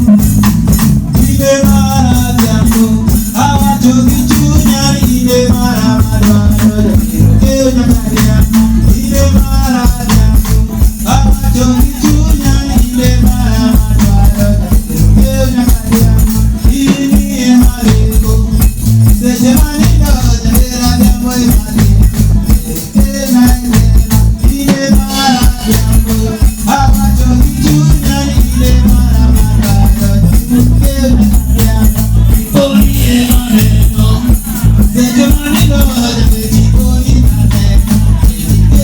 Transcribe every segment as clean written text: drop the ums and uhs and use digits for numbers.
Kinde mar adhiambo, awacho gi chunya ni kinde mara madwaro jabiro keyo nyaka dhiambo. Kinde mar adhiambo, awacho gi chunya ni kinde mara madwaro jabiro keyo nyaka dhiambo. In ema leko, seche manindo jabiro adhiambo ema leko. Ena ena, kinde mar adhiambo, awacho gi chunya ni kinde mara madwaro jabiro keyo nyaka dhiambo. Tiponi ema neno, seche manindo jabiro tiponi maneno.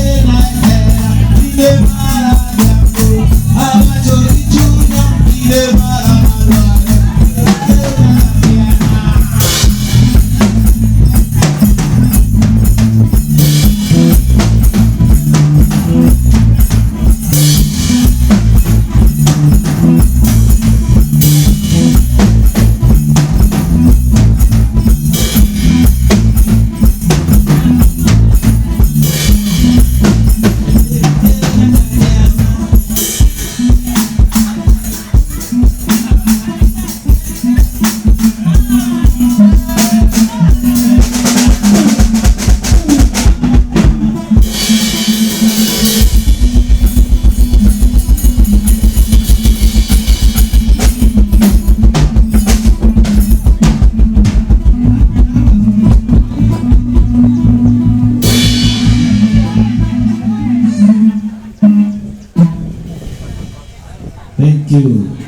Ena ena, kinde mar adhiambo, awacho gi chunya kinde mara madwaro jabiro keyo nyaka dhiambo. Thank you.